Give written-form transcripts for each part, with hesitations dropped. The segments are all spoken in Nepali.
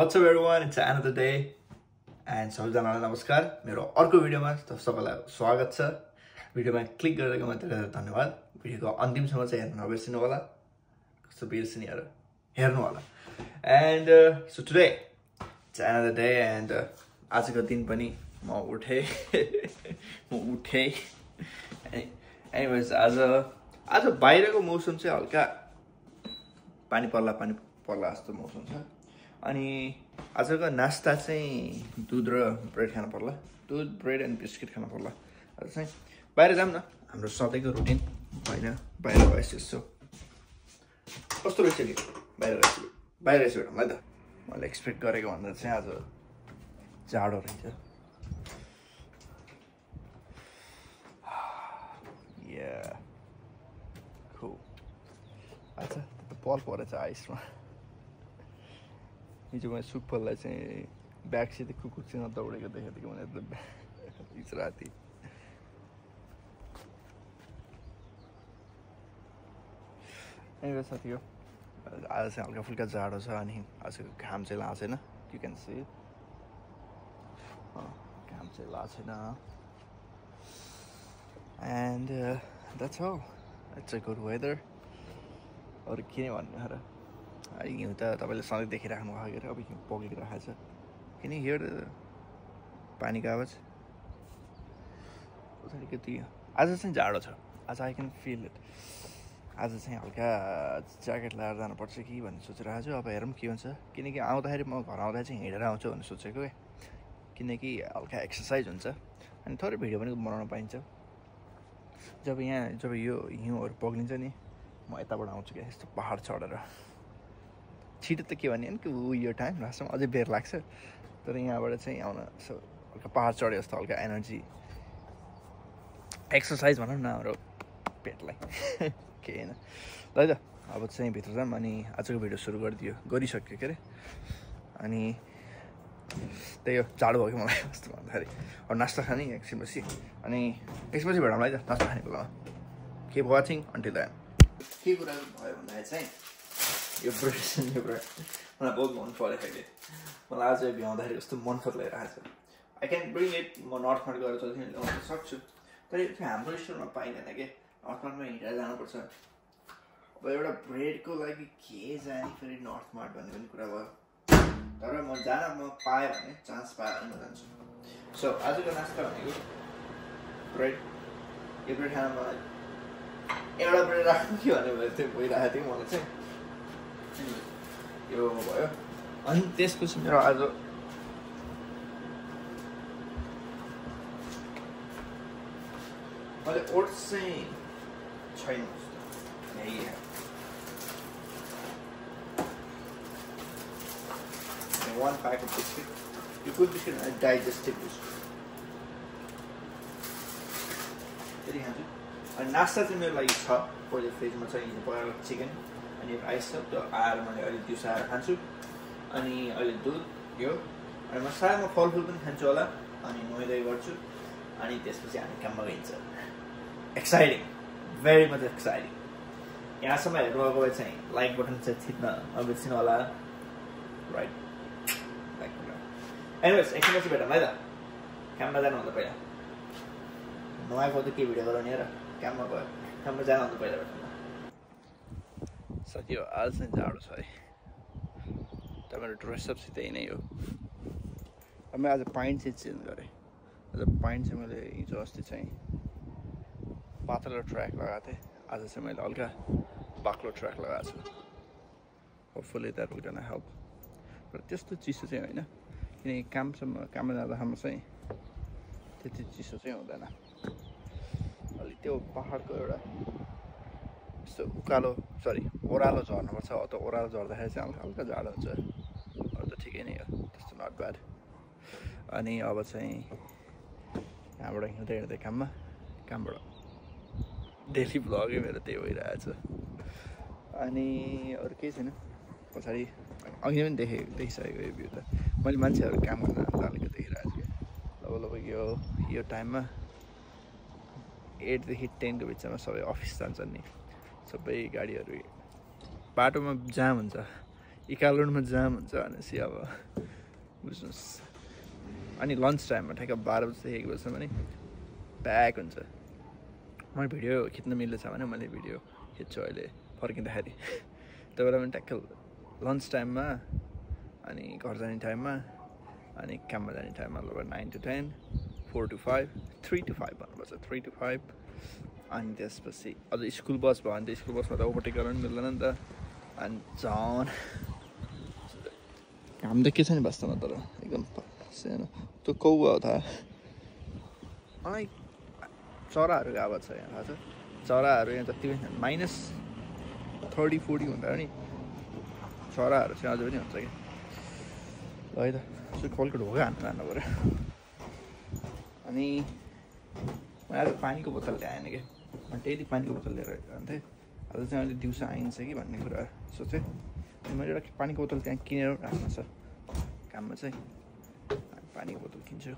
What's up everyone, it's another day and सबैजनालाई नमस्कार मेरो अर्को भिडियोमा सबैलाई स्वागत छ। भिडियोमा क्लिक गरेकोमा धेरै धन्यवाद। भिडियोको अन्तिमसम्म चाहिँ हेर्न नबिर्सिनु होला। कस्तो बिर्सिनु हेर्नु होला। And so today it's another day and आजको दिन पनि म उठे anyways आज बाहिरको मौसम चाहिँ हल्का पानी पर्ला जस्तो मौसम छ। अनि आजको नास्ता चाहिँ दुध र ब्रेड खान पर्ला। दुध ब्रेड एन्ड बिस्किट खान पर्ला। आज चाहिँ बाहिर जाम न, हाम्रो सधैँको रुटिन होइन। बाहिर गएछ यसो कस्तो रहेछ कि बाहिर रहेछ मलाई त। मैले एक्सपेक्ट गरेको भन्दा चाहिँ आज जाडो रहेछ। अच्छा बल परेछ आइसमा। हिजो मैले सुकफललाई चाहिँ ब्यागसित कुकुरसँग दौडेको देखेको थिएँ मैले हिजो राति। साथी हो आज चाहिँ हल्का फुल्का जाडो छ अनि आजको घाम चाहिँ लाएको छैन। यु क्यान सी घाम चाहिँ लाएको छैन। And that's all. It's a good weather. अरू के नै भन्नु र। हिउँ त तपाईँले सधैँ देखिराख्नु भएको के अब हिउँ पगिरहेको छ। किन हियर पानीको आवाज अलिकति। आज चाहिँ जाडो छ। आज आई क्यान फिल इट। आज चाहिँ हल्का ज्याकेट लगाएर जानुपर्छ कि भन्ने सोचिरहेको छु। अब हेरौँ के हुन्छ। किनकि आउँदाखेरि म घर आउँदा चाहिँ हिँडेर आउँछु भन्ने सोचेको क्या। किनकि हल्का एक्सर्साइज हुन्छ अनि थोरै भिडियो पनि बनाउन पाइन्छ। जब यो हिउँहरू पग्लिन्छ नि म यताबाट आउँछु क्या, यस्तो पहाड चढेर। छिटो त के भन्ने कि यो टाइम लास्टमा अझै बेर लाग्छ। तर यहाँबाट चाहिँ आउन यसो हल्का पहाड चढे जस्तो हल्का एनर्जी एक्सर्साइज भनौँ न हाम्रो पेटलाई के होइन। ल त अब चाहिँ भित्र जाऊँ अनि आजको भिडियो सुरु गरिसक्यो के अरे। अनि त्यही हो जाडो भयो कि मलाई कस्तो भन्दाखेरि। अब नास्ता खाने एकछिनपछि अनि एकछिनपछि भेटौँला है त नास्ता खाने बेलामा। Keep watching until then. के कुरा भयो भन्दाखेरि चाहिँ यो ब्रेड मलाई बहुत मन पऱ्यो अहिले। मलाई आज भ्याउँदाखेरि कस्तो मन परिरहेको छ। I can bring it. म नर्थमार्ट गएर जति ल्याउन सक्छु तर यो चाहिँ हाम्रो स्टोरमा पाइँदैन कि। नर्थमार्टमा हिँडेर जानुपर्छ। अब एउटा ब्रेडको लागि के जाने फेरि नर्थमार्ट भन्ने पनि कुरा भयो। तर म पाएँ भने चान्स पाएँ भने म जान्छु। सो आजको नास्ता भनेको ब्रेड। यो ब्रेड खान मलाई एउटा ब्रेड राख्नु कि भन्ने भएर चाहिँ भइरहेको थियो मलाई चाहिँ। यो भयो अनि त्यसपछि मेरो आज मैले ओट्स चाहिँ छैन यही। one pack of biscuit. You put biscuit and digestive biscuit. त्यति खान्छु। अनि नास्ता चाहिँ मेरो लागि छ। पहिलो फ्रिजमा छ हिजो पकाएको चिकन अनि राइस छ। त्यो आएर मैले अहिले दिउँसो आएर खान्छु। अनि अहिले दुध यो अनि म सायद फलफुल पनि खान्छु होला। अनि नुहाइधुवाइ गर्छु अनि त्यसपछि हामी काममा गइन्छ। Exciting, very much exciting. यहाँसम्म हेर्नुभएको भए चाहिँ लाइक बटन चाहिँ थिच्न नबिर्सिनु होला। राइट एनिवेज एकछिनपछि भेटौँ है त। काममा जानुभन्दा पहिला नुहाएको त के भिडियो गराउने र काममा जानुभन्दा पहिला भेटौँ। साथी हो आज चाहिँ जाडो छ है। तपाईँको ड्रेसअप त्यही नै हो। अब मैले आज पाइन्ट चाहिँ चेन्ज गरेँ। आज पाइन्ट चाहिँ मैले हिजो अस्ति चाहिँ पातलो ट्र्याक लगाएको थिएँ। आज चाहिँ मैले हल्का बाक्लो ट्र्याक लगाएको छु। Hopefully that will gonna help. तर त्यस्तो चिसो चाहिँ होइन किनकि काममा जाँदासम्म चाहिँ त्यति चिसो चाहिँ हुँदैन। अलिक त्यो पहाडको एउटा यस्तो ओह्रालो झर्नुपर्छ। त ओह्रालो झर्दाखेरि चाहिँ हल्का जाडो हुन्छ। अरू त ठिकै नै हो, त्यस्तो नट ब्याड। अनि अब चाहिँ यहाँबाट हिँड्दै कामबाट डेली भ्लगै मेरो त्यही भइरहेको छ। अनि अरू केही छैन। पछाडि अघि पनि देखिसकेको यो भ्यू त। मैले मान्छेहरू काम गर्न थालेको देखिरहेको छु क्या। लगभग यो टाइममा 8 देखि 10 को बिचमा सबै अफिस जान्छन् नि। सबै गाडीहरू बाटोमा जाम हुन्छ। इकालोडमा जाम हुन्छ भनेपछि अब बुझ्नुहोस् अनि लन्च टाइममा ठ्याक्क 12 बजीदेखि 1 बजीसम्म पनि प्याक हुन्छ मैले भिडियो खिच्न मिल्दैछ भने मैले भिडियो खिच्छु अहिले फर्किँदाखेरि त्यो बेला पनि ट्याक्क लन्च टाइममा अनि घर जाने टाइममा अनि काममा जाने टाइममा लगभग 9 to 10 4 to 5 3 to 5 भन्नुपर्छ 3 to 5 अनि त्यसपछि अझ स्कुल बस भयो भने त स्कुल बसमा त ओभरटेक गर्न पनि मिल्दैन नि त अनि झन् घाम त के छ नि वास्तवमा तर एकदम सानो त्यो कौवा हो थाहा मलाई चराहरूको आवाज छ यहाँ थाहा छ चराहरू यहाँ जति पनि -30-40 हुँदा नि चराहरू चाहिँ अझै पनि हुन्छ कि ल है त यसो कलको ढोका हान्नु पऱ्यो अनि मैले आज पानीको बोतल ल्याएन कि म डेली पानीको बोतल लिएर जान्थेँ आज चाहिँ अहिले दिउँसो आइन्छ कि भन्ने कुरा सोचेँ मैले एउटा पानीको बोतल त्यहाँ किनेर राख्नु छ काममा चाहिँ पानीको बोतल किन्छु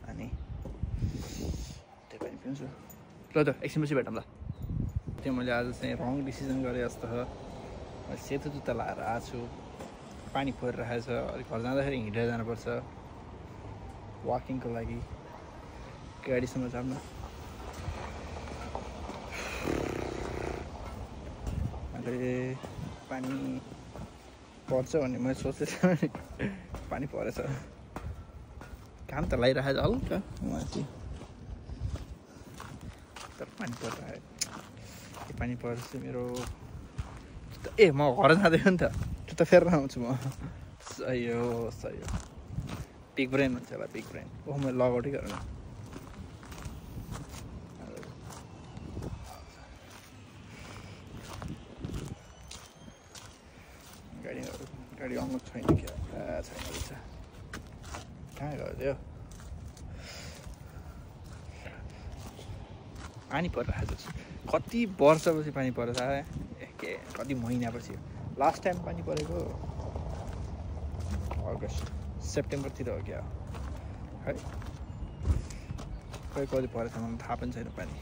अनि त्यो पनि पिउँछु ल त एकछिनपछि भेटौँ ल त्यो मैले आज चाहिँ रङ डिसिजन गरेँ जस्तो मैले सेतो जुत्ता लगाएर आएको छु पानी परिरहेको छ अलिक घर जाँदाखेरि हिँडेर जानुपर्छ वाकिङको लागि गाडीसम्म जाऊँ न अहिले पानी पर्छ भन्ने मैले सोचेको थिएँ पानी परेछ काम त लगाइरहेको छ हल्का माथि तर पानी परिरहेको पानी परेछ मेरो ए म घर जाँदैछु नि त त्यो त फेरि आउँछु म सही हो बिग ब्रेन हुन्छ होला बिग ब्रेन ओह मैले लगआउटै गरेन गाडी आउनु छैन क्या छैन रहेछ कहाँ गयो पानी परिरहेको छ कति वर्षपछि पानी परेछ के कति महिनापछि लास्ट टाइम पानी परेको अगस्त सेप्टेम्बरतिर हो क्या है खै कति परेछ मलाई थाहा पनि छैन पानी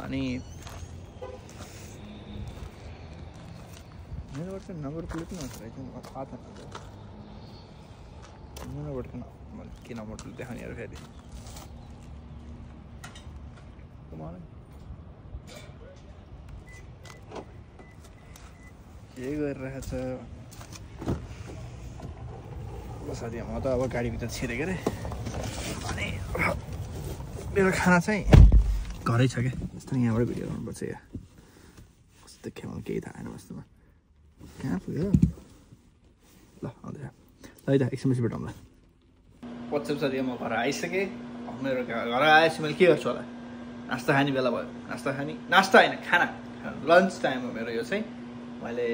अनि मेरोबाट चाहिँ नम्बर प्लेट पनि हुन्छ रहेछ मलाई थाहा छैन मेरोबाट के नम्बर प्लेट देखाउने अरू फेरि के गरिरहेछ साथी म त अब गाडीभित्र छिरेको अरे अनि मेरो खाना चाहिँ घरै छ क्या यस्तो यहाँबाट भिडियो गर्नुपर्छ या कस्तो खेमा केही थाहा छैन वास्तवमा कहाँ पुग्यो ल आउँदैछ ल है त एकछिनपछि भेटौँ ल वाट्सएप साथी म घर आइसकेँ मेरो घर आएपछि मैले के गर्छु होला नास्ता खाने बेला भयो नास्ता होइन खाना लन्च टाइम हो मेरो यो चाहिँ मैले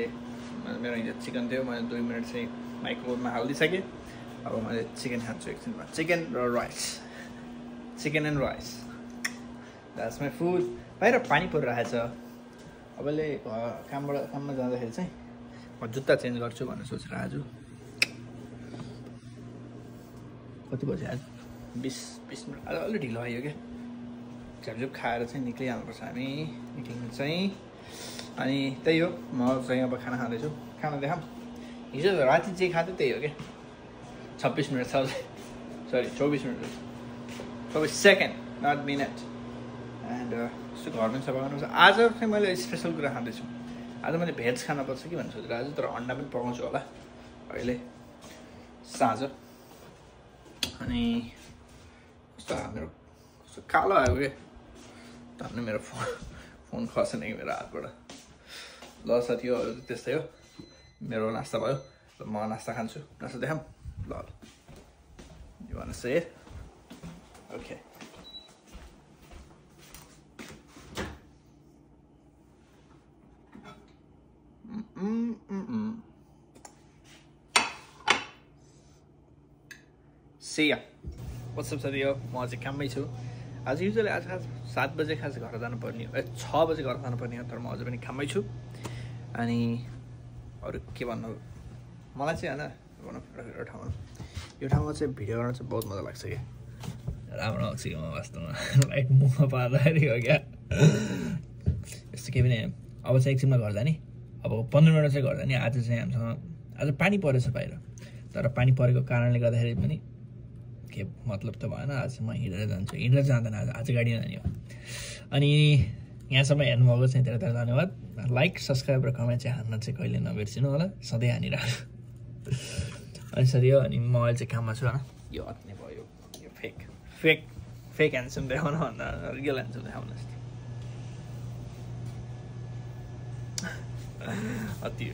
मेरो हिजो चिकन थियो मैले 2 मिनट चाहिँ माइक्रोवेभमा हालिदिइसकेँ अब मैले चिकन खान्छु एकछिनमा chicken and rice that's my food बाहिर पानी परिरहेछ अबले काममा जाँदाखेरि चाहिँ म जुत्ता चेन्ज गर्छु भनेर सोचेर आज कति बजी आज 20 मिनट आज अलि ढिलो आयो क्या झ्यापझुप खाएर चाहिँ निक्लिहाल्नुपर्छ हामी निक्लिनु चाहिँ अनि त्यही हो म चाहिँ अब खाना खाँदैछु खाना देखाऊँ हिजो राति जे खाँदै त्यही हो क्या 26 minute sorry 24 minute 24 second not minute and यस्तो घर पनि सफा गर्नुपर्छ आज चाहिँ मैले स्पेसल कुरा खाँदैछु आज मैले भेज खानुपर्छ कि भन्ने सोचेर आज तर अन्डा पनि पकाउँछु होला अहिले साँझ अनि कस्तो मेरो कस्तो कालो आयो क्या धन्नु मेरो फोन खसेन कि मेरो हातबाट ल साथी हो त्यस्तै हो मेरो नास्ता भयो म नास्ता खान्छु नास्ता देखाऊँ ल You want to see it? Okay. See ya. What's up साथी हो म चाहिँ काममै छु आज युजली आज 7 बजे खास घर जानुपर्ने 6 बजे घर जानुपर्ने हो तर म अझै पनि काममै छु अनि अरू के भन्नु मलाई चाहिँ हैन यो ठाउँमा चाहिँ भिडियो गर्न चाहिँ बहुत मजा लाग्छ क्या राम्रो आउँछ कि म वास्तवमा लाइट मुखमा पार्दाखेरि हो क्या यस्तो केही पनि अब चाहिँ एकछिनमा घर जाने अब अब 15 मिनट चाहिँ गर्दा नि आज चाहिँ हामीसँग आज पानी परेछ बाहिर तर पानी परेको कारणले गर्दाखेरि पनि के मतलब त भएन आज म हिँडेर जान्छु हिँडेर जाँदैन आज गाडी जाने हो अनि यहाँसम्म हेर्नुभएको चाहिँ धेरै धेरै धन्यवाद लाइक सब्सक्राइब र कमेन्ट चाहिँ हान्न चाहिँ कहिले नबिर्सिनु होला सधैँ हानिरहनु अनि सर यो अनि म अहिले चाहिँ काममा छु होइन यो अत्ने भयो यो फेक ह्यान्डसम देखाउन भन्दा रियल ह्यान्डसम देखाउनुहोस् अति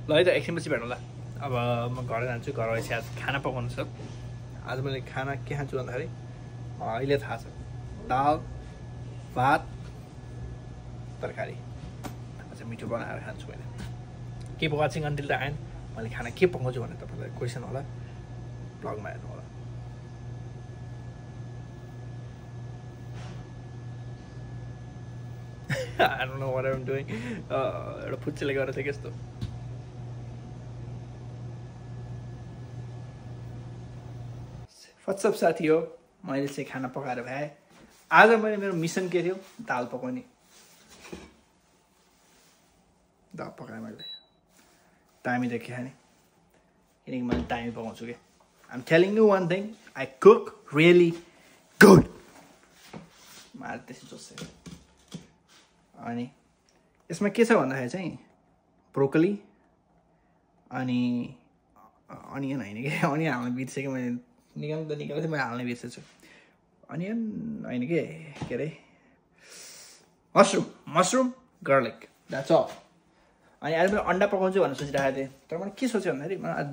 ल है त एकछिनपछि भेटौँला अब म घर जान्छु घर गएपछि आज खाना पकाउनु छ आज मैले खाना के खान्छु भन्दाखेरि अहिले थाहा छ दाल भात तरकारी आज मिठो बनाएर खान्छु मैले keep watching until the and मैले खाना के पकाउँछु भनेर तपाईँलाई क्वेसन होला ब्लगमा हेर्नु होला I don't know what I'm doing. एउटा फुच्चीले गरेर चाहिँ कस्तो व्हाट्सअप साथी हो मैले चाहिँ खाना पकाएर भ्याएँ आज मैले मेरो मिसन के थियो दाल पकाउने दाल पकाएँ मैले दामी देखेँ नि किनकि मैले दामी पकाउँछु कि I'm telling you one thing I cook really good मलाई त्यसै सोच्छ अनि यसमा के छ भन्दाखेरि चाहिँ ब्रोकली अनि अनियन होइन कि अनियन हाल्न बिर्सेँ मैले निकाल्नु त निकालेको थिएँ मैले हाल्न बिर्सेछु अनियन होइन के अरे मसरुम गार्लिक द्याट्स अल अनि आज मैले अन्डा पकाउँछु भनेर सोचिरहेको थिएँ तर मैले के सोचेँ भन्दाखेरि मलाई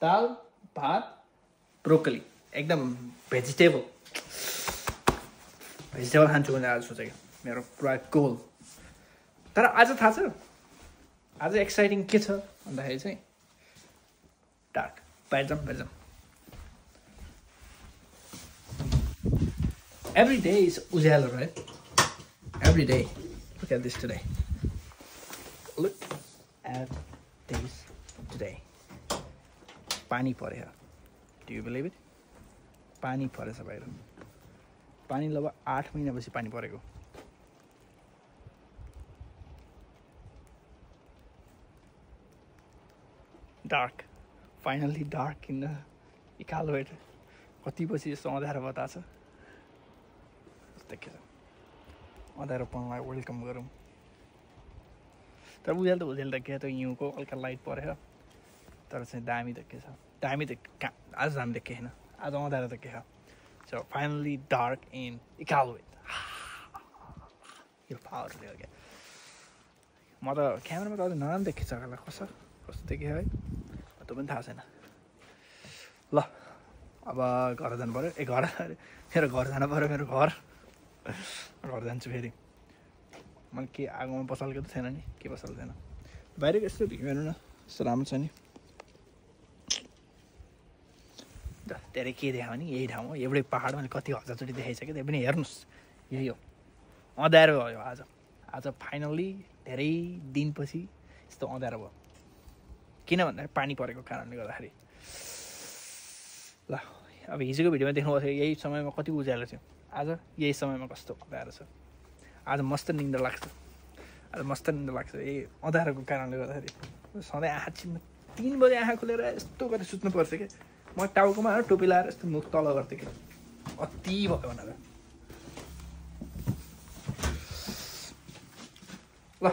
दाल भात ब्रोकली एकदम भेजिटेबल खान्छु भने आज सोचेको मेरो पुरा गोल तर आज थाहा छ आज एक्साइटिङ के छ भन्दाखेरि चाहिँ डार्क बाहिर जाउँ every day is Ujyaalo right every day look at this today पानी पऱ्यो do you believe it पानी परेछ बाहिर पानी लगभग 8 महिनापछि पानी परेको dark finally dark in the इकालोवेट कति पछि यस्तो अँध्यारो बताछ देखेछ अँध्यारोपनलाई वेलकम गरौँ तर उज्यालो देखेँ त हिउँको हल्का लाइट परेर तर चाहिँ दामी देखेछ आज दामी देखेन आज अँध्यारो देखेछ So finally dark in Iqaluit. Your power there again. म त क्यामेरामा त अझै नराम्रो देखेछ होला कस्तो देखेँ है त्यो पनि थाहा छैन ल अब घर जानु पऱ्यो मेरो घर जानु पऱ्यो मेरो घर जान्छु फेरि मैले के आगोमा पसलको त थिएन नि के पसल थिएन बाहिरको यस्तो भिउ हेर्नु न यस्तो राम्रो छ नि धेरै के देखायो नि यही ठाउँ हो एउटै पहाड मैले कति हजारचोटि देखाइसकेँ त्यही पनि हेर्नुहोस् यही हो अँध्यारो भयो आज फाइनल्ली धेरै दिनपछि यस्तो अँध्यारो भयो किन भन्दाखेरि पानी परेको कारणले गर्दाखेरि ल अब हिजोको भिडियोमा देख्नुभएको थियो यही समयमा कति उज्यालो थियो आज यही समयमा कस्तो अँध्यारो छ आज मस्त निन्द्रा लाग्छ यही अँध्यारोको कारणले गर्दाखेरि सधैँ आँखा चिम्म 3 बजे आँखा खोलेर यस्तो गरेर सुत्नु पर्छ कि म टाउकोमा टोपी लाएर यस्तो मुख तल गर्थेँ कि अति भयो भनेर ल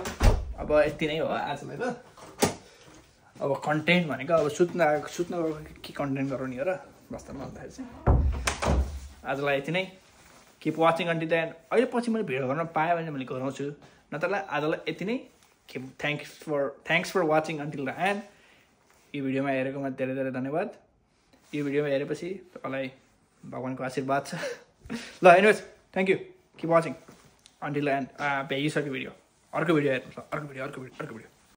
अब यति नै हो आजलाई त अब कन्टेन्ट भनेको अब सुत्न गएको के कन्टेन्ट गराउने हो र वास्तवमा भन्दाखेरि चाहिँ आजलाई यति नै keep watching until the and अहिले पछि मैले भिडियो गर्न पाएँ भने मैले गराउँछु नत्रलाई आजलाई यति नै thanks for watching until the end यो भिडियोमा हेरेकोमा धेरै धेरै धन्यवाद यो भिडियोमा हेरेपछि तपाईँलाई भगवान्को आशीर्वाद छ ल anyways thank you keep watching until the end भ्याइसक्यो भिडियो अर्को भिडियो हेर्नु अर्को भिडियो